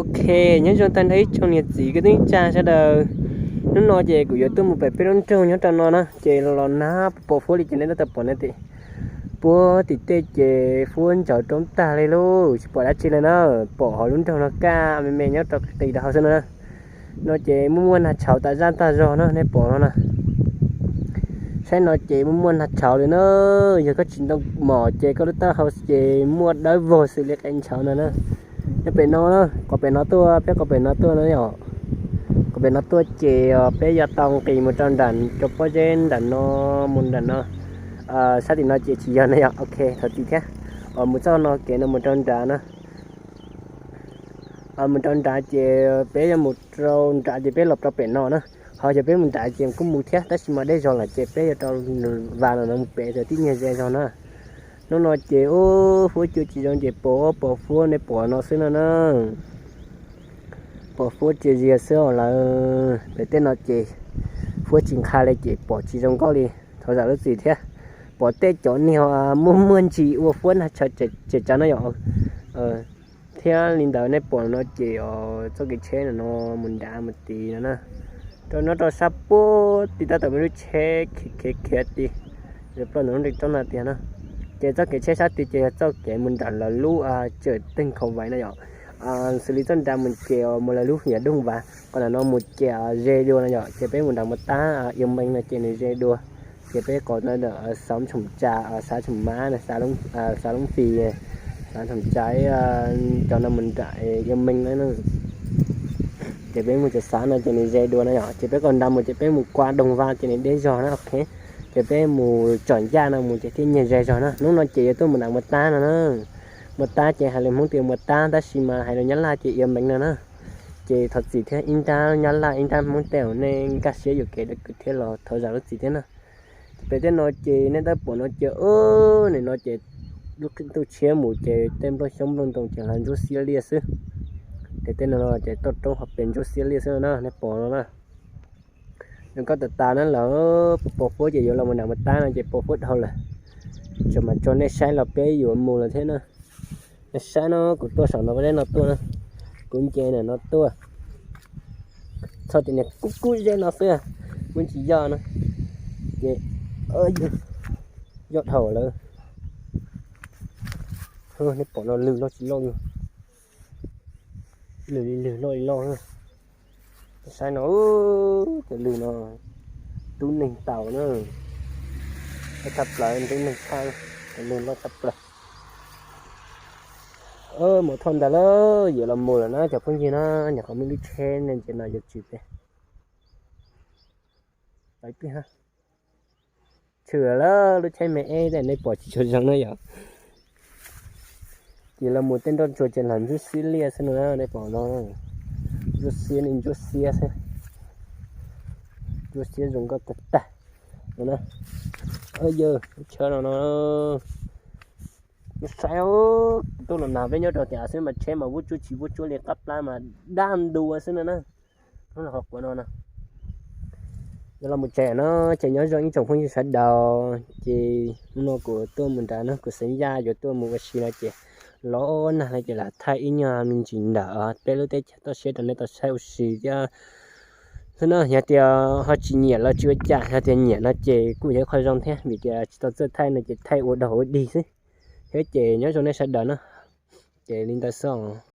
Ok, nyob zoo tag nrho ib tsoom niam txiv kwv tij neej tsa sawv daws. Hnub no ces kuv yuav tuaj mus pem peb lub nroog nyob rau no na, ces los nag pos pos huab li ces nej tab tom pom na, ces puag tim tej ces huab ntsaws roob tag li lauj, tsis pom dab tsi li na. Pom hauv lub nroog no kaj me me nyob rau qis rau hauv xwb no. No ces muaj muaj nag tshauv tas zaj tag zog na, nej pom no na. Saib no ces muaj muaj nag tshauv li na. Yog koj tsis ntoo mom ces koj lub taub hau ces muaj dawb vog xws li qe ntshauv no na. Nyob pem no, qhov pem no tuaj, peb qhov pem no tuaj na yom. Qhov pem no tuaj ces peb yuav tau nqis mus rau nram cov pob zeb nram no, mus nram no. Sab tim no ces tsis yog na yom. Ok, thov txim thiab. Mus txoj no kev no mus rau nrad na. Mus rau nrad ces peb yuav mus rau nrad ces peb los rau pem no na. Ho yog peb mus nrad ces kuj mus thiab, tab sis mas deb zog lawm ces peb yuav rau vas los no mus pem txawm tib nyiag ze zog na. Hnub no ces ub, huab cua tsis zoo ces pos pos huab nej pom no xwb no na. Pos huab tsia zias xwb os lawm. Pem tej no ces huab tsis nqha li ces pom tsis zoo nkauj li. Thov zam lub txim thiab. Pom tej cov niag muaj muaj ntsis ua huab nag tshauv tsem tsav no yom. Thiab li ntawd nej pom no ces txoj kev tsheb no mus nrad mus tid no na. Rau nyob rau sab puag tid tab tom muaj lub tsheb khiav khiav tid, yuav ploj ntawm lub nrees roob no tiag na. Ces txoj kev tsheb sab tid ces yog txoj kev mus nram lawv lub tsawm teeg khau vais na yom. Xws li txoj nrad mus ces mus lawv lub hiav dooj vas, qhov nram no mus ces ze dua no yom. Ces peb mus nram mus tab Ia Mees no ces nws ze dua. Ces peb qhov no xav tshoom tsa, xav tshoom mab, xav loob fis, xav tshoom tsa cov no mus nram Ia Mees na. Ces peb mus txawm xav no ces nws ze dua no yom. Ces peb qhov nrad mus ces peb mus kua doog vas ces nws deb zog na. Ok, ces peb mus tsom ncaj no mus ces thiaj nyiag ze zog na. Hnub no ces yuav tuaj mus nram mus tab no na. Mus tab ces hais lus Hmoob tias mus tab, tab sis mas hais lus Nyab Laj ces Ia Mees no na. Ces thov txim thiab, ib nrab Nyab Laj ib nrab Hmoob tej uas nej nkag siab yuam kev rau kuv thiab los thov zam lub txim thiab na. Pem tej no ces nej tab pom no ces, nim no ces lub ntuj tshiab mus ces tej nplooj xyoob nplooj ntoo ces hlav ntsuab xiab liaj xwb. Ces tej no ces toj roob ho pes ntsuab xiab liaj xwb no na, nej pom no na. Zoo nkauj tas tas na lawm, pos huab ces yuav los mus nram mus tab no ces pos huab dhau lawm. Tsuas mas tso nej saib los peb yuav mus lawm thiab na. Nej saib no, kuv tuaj saum no, peb no tuaj na. Kuv nce ntawm no tuaj. Txog ces niag kub kub zeb no xwb, muaj tsis yoj na. Ces yoj dhau lawm. Nej pom no lwg loj tsis loj, lwg li lwg loj li loj. Saib no, cov lwg no tub neeg tau na. Loj tshaj plaws, tub neeg tshaj, cov lwg loj tshaj plaws. Mus thauj ntawd lawm, yuav los mus lawm na cov phooj ywg na, nyuam qhuav muaj lub tsheb ne ces no yuav tsis pem. Tshwm lawm, lub tsheb me eb tej nej pom tsis tshua zoo na yom. Ces los mus tej nroj ntsuag ces hlav ntsuab xiab liaj xwb no na, nej pom no. Ntsuab xiab li ntsuab xiab xwb. Ntsuab xiab zoo nkauj tag tag no na. Yawg, lub tsheb no no. Saib, tuaj los nag peb nyob rau tiam xwb mas tsheb mas vuab tsuab tsis vuab tsuab li, qab plab mas daj ntua xwb no na. Hnub no qhov quav no na. Yuav los mus tsev no, ces nyob zoo ib tsoom phooj ywg sawv daws, ces hnub no kuv tuaj mus nrad no kuv xeev Yaj yuav tuaj mus ua si no ces los nag no ces lam thaij ib nyuag me ntsis ntawm peb lub teb chaws toj siab rau nej tau saib ua si thiab. Xwb no yog tias ho tsis nyiam los tsis ua cas, yog tias nyiam no ces kuj yog ib qho zoo thiab, vim tias tsis tau txawj thaij no ces thaij ua dog ua dig xwb. Thiab ces nyob zoo nej sawv daws na, ces li ntawd xwb.